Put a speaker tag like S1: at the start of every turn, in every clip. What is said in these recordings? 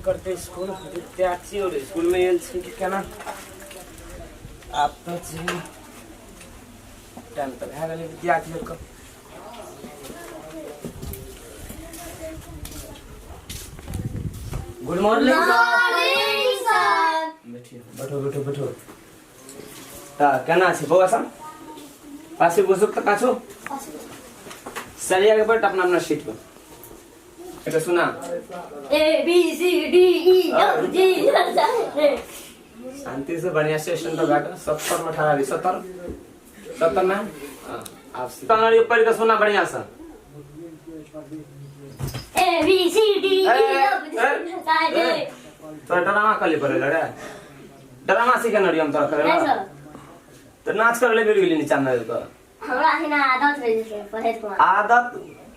S1: करतै स्कूल विद्यार्थी और स्कूल में आयल छी कि केना आब तऽ छी टाइम तऽ भए गेलै विद्यार्थी आरके। Good morning sir. बैठिए, बैठो बैठो बैठो। तऽ केना छै बौआ सब? पाछू बुजुर्ग तऽ पाछू सरिया के बैठ अपना अपना सीट पर। এটা सुना।
S2: A B C D E F G H I J।
S1: शांति से बढ़िया से स्टैंड पर बैठ। 70 में 18 70 70 में। हाँ, आप सीधा पढ़ के सुना बढ़िया से।
S2: A B C D E F G H I J।
S1: तोरा ड्रामा कली पड़े रे, ड्रामा सीखे नड़ी हम तोरा करे।
S2: नहीं सर।
S1: तो नाच करे ले गिर गेली नीचा में तो।
S2: हमरा हिना आदत रहे छै पढ़ैत कुमार।
S1: आदत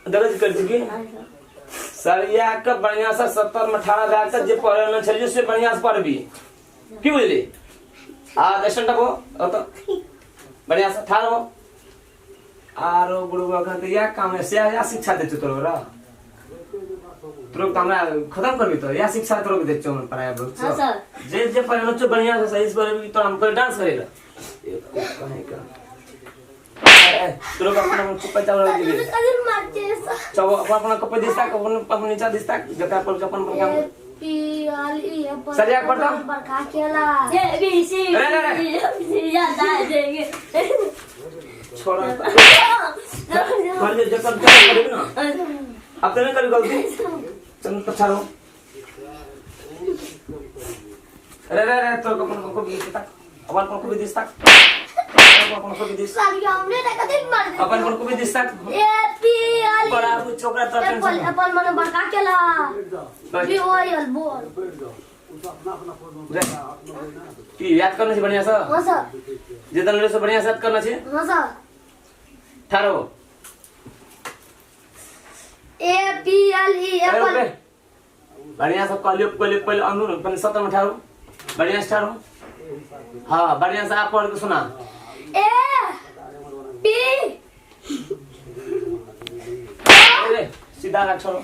S1: दर्ज कर चुकी।
S2: हाँ सर।
S1: सरिया के बढ़िया से 70 में 18 भए के जे पढ़े न छलियो से बढ़िया से पढ़बी, की बुझली? आ स्टैंड अप हो ओत बढ़िया से ठाढ़ हो। आरो बुढ़बा अखन तऽ इएह काम है, सएह इएह शिक्षा दै छौ तोरा। तोरो तऽ हमरा खत्म करबी तो इएह शिक्षा तोरो के दै छौ हमर पढ़ाइ बहुत।
S2: हाँ सर।
S1: जे जे पढ़े छौ बढ़िया से सही से पढ़ेबी तो हम पहिले डांस करे ला कहीं का तोरो के अपना अपन कपड़ा चावल दिबे।
S2: कजन मारते सर।
S1: चौ अपन अपना कपड़ा दिस्ता, अपन अपन नीचा दिस्ता, जकरा पर अपन अपन काम।
S3: P L E F।
S1: सरिया के पढ़ता?
S3: बड़का केला।
S2: ए बी सी
S1: रे, रे, रे।
S2: डी एफ जी याद आ जाएंगे।
S1: छोड़ कर ले जकर करेबी ना। अब तो नहीं करी गलती, चल तो छाड़ो। अरे रे रे, तो अपन को भी तक अपन को भी this तक अपन को भी this.
S3: सरिया हमने ना कभी मार दे।
S1: अपन को भी this तक।
S3: A P L E.
S1: बड़ा कुछ छोकरा तो
S3: एप्पल।
S1: टेंशन।
S3: एप्पल माने बड़का केला। बी ओ एल बोल।
S1: रे, की याद करना छै बढ़िया से?
S3: हाँ सर।
S1: जे दन से बढ़िया से याद करना छै।
S3: हाँ sir.
S1: ठाड़ो।
S3: A P L E
S1: अरे
S3: एप्पल।
S1: रुक रे। बढ़िया से कहलियो पहले पहले अंदर पहले 70 में ठाड़ो, बढ़िया से ठाड़ो। हाँ, बढ़िया से आप पढ़ के सुना।
S3: A P.
S1: अरे सीधा राख, छोड़ो।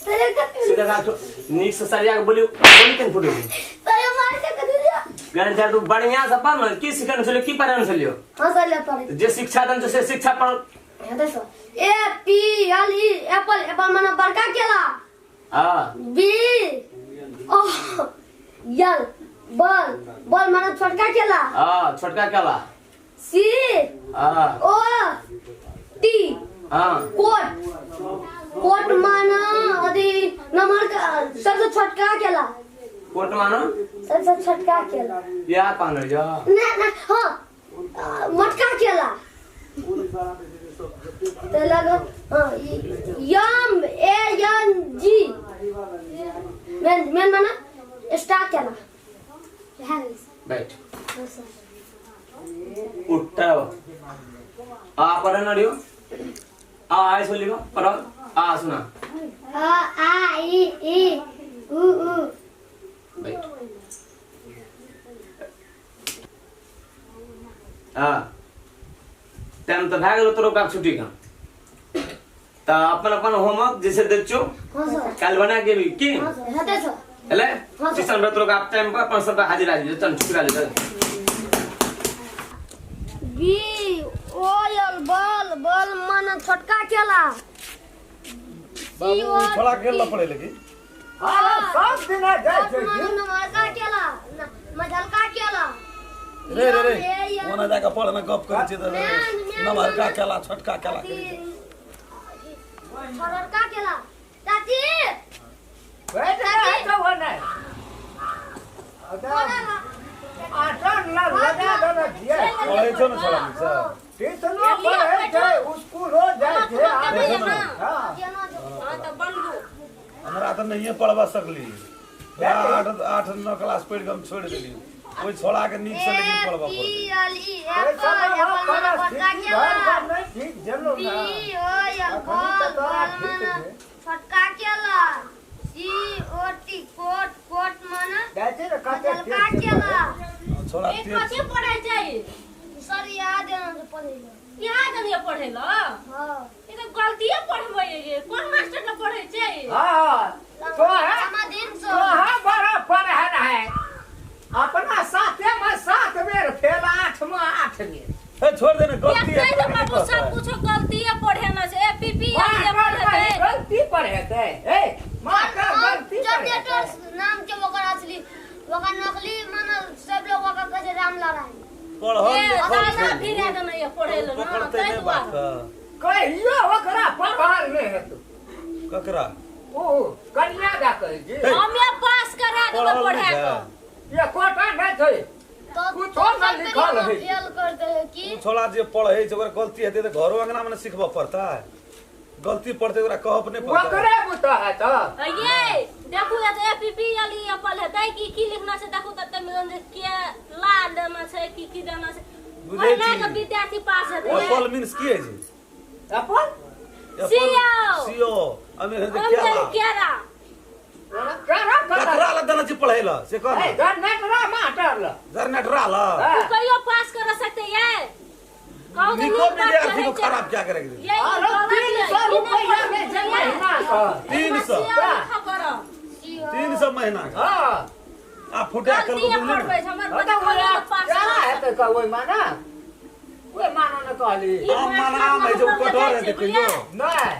S3: तेरे कभी।
S1: सीधा राख, नीक से सरिया के बोली बोली केन फुटे।
S3: तेरे मार के कभी दिया।
S1: गारंटी तू बढ़िया से पढ़ न, की सिखन छलियो, की पढ़न छलियो?
S3: हाँ सर, ले पढ़े।
S1: जे शिक्षा दन से शिक्षा पढ़।
S3: हेतै sir. A P L E apple, apple माने बड़का केला।
S1: हाँ।
S3: B O L ball, ball माने छोटका केला।
S1: हाँ, छोटका केला।
S3: सी
S1: हाँ।
S3: ओ टी
S1: हाँ।
S3: कोट, कोट माना अथी नमहर सबसे छोटका केला।
S1: कोट मानो
S3: सबसे छोटका केला।
S1: या पान या।
S3: ना ना, हाँ, मोटका केला तो लग। हाँ, यम ए एन जी मेन, मेन माना स्टार केला है।
S1: बैठ।
S3: हाँ सर।
S1: उठा आ पढ़ नडियो आ आय सोलियो पढ़ आ सुना।
S3: अ आ इ ई उ ऊ।
S1: बैठ। हाँ, टाइम तऽ भए गेलो तोरो काज छुट्टी का, तऽ अपन अपन होमवर्क जैसे दै छियौ।
S3: हाँ सर।
S1: काल्हि बना के भी की।
S3: हाँ सर, हेतै सर।
S1: हेले।
S3: हाँ सर।
S1: ट्यूशन पर तोरो का टाइम पर अपन सबके हाजिर हाजिर। चल, छुट्टी ला ले।
S3: B O L ball, ball माने छोटका केला।
S4: बाबू थोड़ा खेल ला पड़े लगी।
S5: हाँ, सब दिन जाइ छै।
S3: माने नमरका केला, मझलका केला।
S4: रे रे रे, ओना जाके पढ़ ना, गप करै छै तऽ नमहरका केला छोटका केला करै छै।
S3: छोटका केला चाची।
S5: बैठ रह तो वो नहीं आटा ना लगा देना छियै।
S4: पढ़ै छौ ने छोड़ा नीक
S5: ट्यूशनो पढ़ै छै, स्कूलो जाइ छै।
S4: देखो ने।
S5: हाँ।
S4: हमरा तऽ नहिए पढ़बा सकली। आठ आठ नौ क्लास पढ़ि कऽ हम छोड़ि देली। ओहि छोड़ा के नीक से लेकिन पढ़बऽ
S3: पी
S4: पड़तै।
S3: एल ई एप्पल, एप्पल माने बड़का केला।
S5: नहीं ठीक जनलो
S3: बी
S5: ना।
S3: ओ एल बॉल, बॉल माने छोटका केला। C O T coat, coat माने
S5: जाइ छै ने कते।
S3: मझलका केला।
S4: छोड़ा तेज
S6: कथी पढ़ै छै?
S3: सर, याद है ना पढ़े ला।
S6: यहाँ जनिए पढ़ै ल?
S3: हाँ।
S6: ई तऽ गलतिये पढ़बै गे, कोन मास्टर ने पढ़ै छै?
S5: हाँ, तो है।
S3: समाधीन
S5: तो
S3: सर।
S5: हम छलियै।
S4: ए छोड़ दे ने गलती
S6: देखते
S4: है
S6: तऽ बाबू सब कुछो गलतीये पढ़ेना छै ए पी पी एल ये पढ़ेतै।
S5: गलती पढ़ेतै ए मास्टर गलती
S3: जनरेटर नाम के ओकर असली ओकर नकली माने सब लोग ओकर कहै छै राम नारायण।
S4: पढ़ल
S6: ए
S4: लिखल
S6: दादा
S4: छै।
S6: फिरा देना ये पढ़े ले ना
S4: पकड़तै
S6: ताहि
S4: नहि बात
S6: दुआरे।
S4: के।
S5: कहियो ओकरा पढ़ल नहि हेतौ।
S4: ककरा?
S5: ओ कन्या दा कहै छी।
S6: हम ये पास करा देबै
S4: पढ़ल
S6: पढ़ा
S4: नहि
S6: कऽ।
S4: छै।
S5: ये कोटा नहि छै।
S3: तो
S5: कुछो न लिखल है।
S3: फेल कर दे है कि
S4: छोड़ा जे पढ़ै छै ओकरा गलती हेतै तऽ घरो अंगना मे ने सिखबऽ पड़तै। गलती पड़तै ओकरा कहब नहि पड़तै।
S5: ओकरे बुता है तऽ
S6: ये देखू ये तऽ A P P L E पढ़ेतै की की लिखना छै देखू तऽ तमे के ला देना छै की की देना छै।
S4: बुझै
S6: ओहिना
S4: छी।
S6: के विद्यार्थी पास हेतै।
S4: एप्पल मीन्स की होइ छै?
S5: अपन
S6: सीओ।
S4: सीओ अमे हेतै
S6: हम
S4: केला।
S6: जे केरा
S5: केरा
S4: ककरा लए देने छी पढ़ै लए से कह
S5: ए
S4: ने।
S5: जनरेटरा मास्टर ल।
S4: जनरेटरा लए।
S6: तू कहियो पास कर सकते ये कहू तऽ
S4: निको
S6: नीक बात
S4: विद्यार्थी
S6: कहै
S4: को
S6: छै।
S4: खराब क्या करेके देली?
S6: ये
S5: अरे
S6: गलत
S5: 300
S6: ये, ई नहि
S5: रुपैया लै छै
S6: पढ़ै
S5: महीना के।
S4: 300
S6: लिखऽ पड़त।
S4: 300 महीना के।
S5: हाँ
S4: आ फुटा कर
S6: गलतीये पढ़बै छै हमर
S5: तऽ
S6: बच्चा
S5: ओकरा
S6: पास
S5: केना
S6: कर
S5: हेतै कह ओहि माना ओहि माना ने कहली।
S6: ई
S4: आम माना आम है जो कटहर है कहियो।
S5: नहि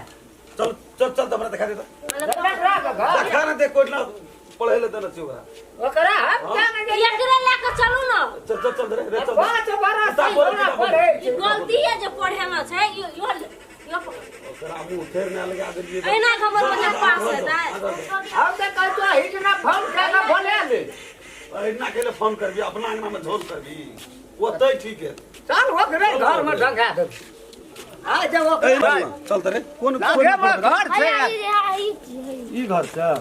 S4: चल चल चल तऽ हमरा देखा दे तऽ।
S5: जनरेटरा के घर
S4: देखा ने दे कोइ ना पढ़ै लए देने छी ओकरा।
S5: ओकरा हम क्या नहि गेलियै।
S6: एकरे लए कऽ चलू ने।
S4: चल चल चल रे रे चल।
S5: 5 बरस
S4: किताब बोल,
S5: ओकरा
S4: किताब बोल।
S5: पढ़ै
S6: ई
S5: छै।
S6: गलतीये जे पढ़ेना छै यो यो यो
S4: ओकरा मुँह फेर ने लगा देलियै।
S6: एना के हमर बच्चा पास हेतै।
S5: हम तऽ कहै छियौ हिजना फोन कए कऽ बोले ले।
S4: एना के ले फोन करबी अपना अंगना में झोल करबी ओतै ठीक है।
S5: चल ओकरे घर में ढंगा देबै। आ जब ओकरे
S4: चल त रे कोन
S5: लगे में घर छै।
S4: ई घर छै।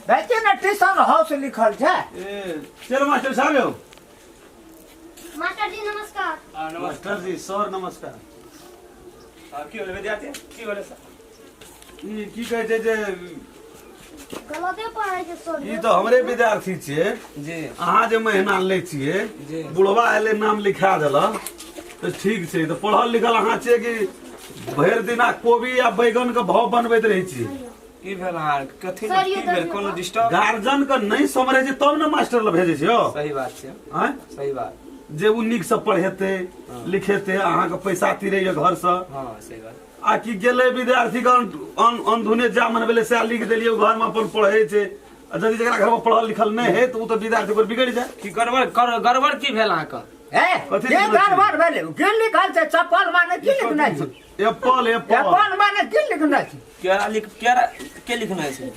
S5: देखिए ने ट्यूशन हाउस लिखल छै।
S4: ए चल मास्टर साहब यौ।
S3: मास्टर जी नमस्कार।
S4: मास्टर जी सर नमस्कार।
S1: की भेलै विद्यार्थी की भेलै सर?
S4: ई की कहै छै जे
S3: गलते पढ़ै छै सर।
S4: ई तऽ हमरे विद्यार्थी छियै
S1: जी।
S4: अहाँ जे महीना लै छियै
S1: जी।
S4: बुढ़वा एलै नाम लिखा देलक तऽ ठीक छै। तऽ पढ़ल लिखल अहाँ छियै कि भरि दिना कोबी आ बैगन के भाव बनबैत रहै छियै?
S1: की भेल अहाँ कथी
S3: सर,
S1: की
S3: ये
S1: भेल
S3: तऽ
S1: कोनो डिस्टर्ब?
S4: गार्जियन के नहि समझै छै तब ने मास्टर लग भेजै छै यौ।
S1: सही बात छै।
S4: आँय?
S1: सही बात।
S4: जे ओ नीकसँ पढ़ेतै लिखेतै अहाँके पैसा तिरैया घरसँ।
S1: हाँ सही बात।
S4: आ की गेलै विद्यार्थी के अनधुने जा मन भेलै सएह लिख देलियै घर में अपन पढ़ै छै। आ यदि जकरा घर में पढ़ल लिखल नहि है तऽ ओ तऽ विद्यार्थी पर बिगड़ि जाय।
S1: की गड़बड़ गड़बड़ की भेल अहाँके?
S5: ए
S4: कथी
S5: के
S4: लिखने छी?
S5: गड़बड़ भेलै? की लिखल छै? चप्पल माने की लिखने छै?
S4: एप्पल एप्पल
S5: एप्पल माने की लिखने छै?
S1: केरा लिख केरा के लिखना छै?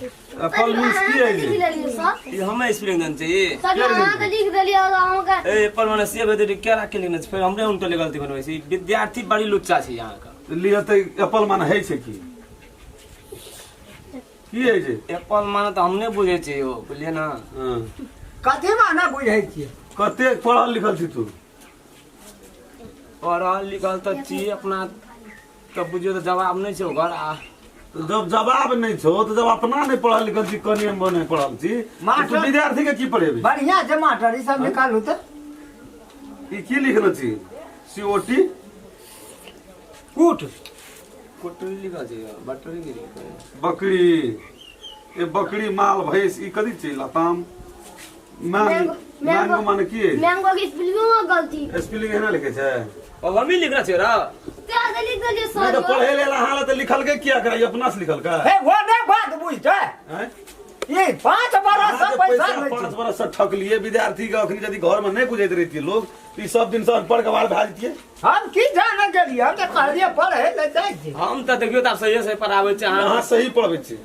S4: एप्पल मीन्स की है
S3: लिख देलियै सर।
S1: ई हमे स्पेलिंग देने छै ई।
S3: सर अहाँ के लिख देलियै और अहाँके
S1: ए एप्पल माने से भेल केरा के लिखने छै फेर हमरे उनटले गलती बनबै छै। ई विद्यार्थी बड़ी लुच्चा छै अहाँके।
S4: लिअ तऽ एप्पल माने है छै की की है छै?
S1: एप्पल माने तऽ हम नहि बुझै छियै यौ बुझलियै ना।
S4: हँ।
S5: कथी माने बुझै छियै?
S4: कतेक पढ़ल लिखल छी तू?
S1: पढ़ल लिखल तऽ छी अपना तऽ बुझियौ तऽ जवाब नहि छै ओकर। आ
S4: जब जवाब नहि छौ तऽ जब अपना नहि पढ़ल लिखल छी कनि हम नहि पढ़ल छी तऽ तू विद्यार्थी के की पढ़ेबी?
S5: बढ़िया छै मास्टर ई सब निकालू तऽ।
S4: ई की लिखने छी? सी ओ टी
S5: कूट
S1: कोटरी लिखल छै यौ, बटरी नहि लिखल छै।
S4: बकरी ए बकरी माल भैंस ई कथी छै? लताम मैंगो मैंगो माने की है?
S3: मैंगो के स्पेलिंग में गलती।
S4: स्पेलिंग एना लिखै छै?
S1: ओ हमही लिखने छियै र।
S3: तें से लिख देलियै
S4: नहि
S3: सर।
S4: तऽ पढ़ै लेल अहाँ लए तऽ लिखलकै किया करा? ई अपना से लिखलकै?
S5: हे वो नहि बात बुझतै।
S4: आँय?
S5: ई 5 बरस
S4: अहाँ
S5: से
S4: जे
S5: पैसा
S4: पैसा
S5: लै
S4: 5
S5: छै।
S4: बरस से ठकलियै विद्यार्थी के अखनी यदि घर में नहि बुझैत रहितियै लोग तऽ ई सब दिन से अनपढ़ गवार भए जैतियै।
S5: हम की जाने गेलियै? हम तऽ कहलियै पढ़ै लए जाइ छी।
S1: हम तऽ देखियौ तऽ आब सहिए सही पढ़ाबै छी अहाँ।
S4: अहाँ सही पढ़बै छी।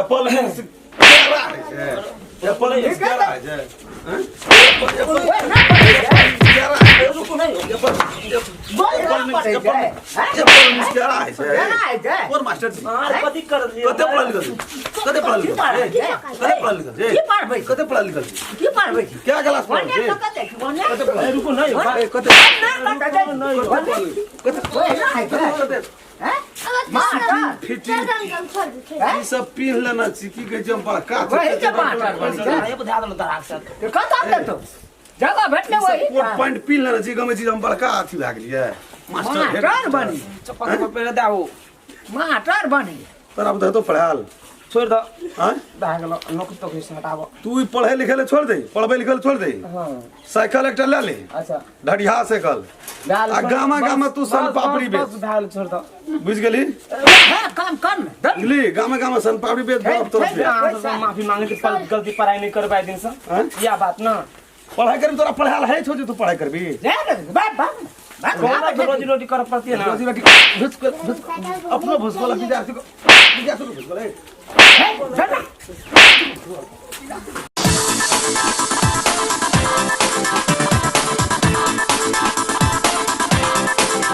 S4: एप्पल मीन्स केरा होइ छै। एप्पल मीन्स केरा होइ छै। आँय? एप्पल
S5: ओहि नहि पढ़ै छै।
S4: केरा होइ छै।
S5: रुकू नहि।
S4: एप्पल
S5: बोल
S4: एप्पल
S5: नहि
S4: मीन्स
S5: पढ़ै
S4: एप्पल
S5: छै। हैं?
S4: एप्पल मीन्स केरा होइ छै।
S5: केना होइ छै?
S4: कोन मास्टर जी?
S1: अहाँ कथी कर दियै?
S4: कते पढ़ल लिखल छी? कते पढ़ल
S5: की
S4: लिखल
S5: पढ़ै
S4: छी?
S5: छै?
S4: कते पढ़ल लिखल छी?
S5: की पढ़बै छी?
S4: कते पढ़ल लिखल छी?
S5: की पढ़बै छी?
S4: क्या क्लास पढ़ल
S5: ओने
S4: छी?
S5: तऽ कते छी? ओने
S4: कते पढ़ल
S1: ए, रुकू नहि
S4: ए, कते
S5: नहि कते जाइ छी?
S4: कते कते
S5: ओहि नहि होइ छै।
S4: कते
S5: हैं? मास्टर
S4: फिटिंग
S3: सर अंकल छोड़ दे छोड़।
S4: ई सब पीन लेना छी की कहै छै हम बड़का
S5: वही छै मास्टर बनै छै।
S1: ए, बुझा देलहुँ तोरा से।
S5: तऽ कतऽ देतौ? जगह भेटलै वही
S4: कोट पैंट पीन लेना छी गमै छी हम बड़का अथी भए गेलियै मास्टर
S5: मास्टर बनी
S1: चप्पल तप्पल पहिरे दे आबू।
S5: मास्टर बनी
S4: तोरा बुझे तो पढ़ाल
S1: छोड़ दो।
S4: आँय?
S1: भए गेलो, नौकरी तोकरी से हटाबो।
S4: तू ई पढ़े लिखे ले छोड़ दे, पढ़बे लिखे ले छोड़ दे।
S1: हाँ।
S4: साइकिल एकटा ले ले।
S1: अच्छा।
S4: ढढ़िया साइकिल।
S1: भए गेल,
S4: आ गामा गामा तू सन पापड़ी बेच।
S1: बस भए गेल, छोड़ दो।
S4: बुझि गेली?
S5: हाँ, काम कर न दल।
S4: बुझली? गामा गामा सन पापड़ी बेच बाप तोरा से।
S1: अहाँ सब माफी मांगे के पल गलती पढ़ाई नहीं करबै दिन से।
S4: आँय?
S1: या बात ना।
S4: पढ़ाई करबी तोरा पढ़ायल है छौ जे तू पढ़ाई करबी।
S5: जा रे, बाप बाप बाप।
S1: कोना तो रोजी रोटी करऽ पड़ती है ना।
S4: रोजी रोटी भुसकोल भुसकोल अपनो भुसकोल विद्यार्थी को भुसकोल।
S5: हे, चल ना।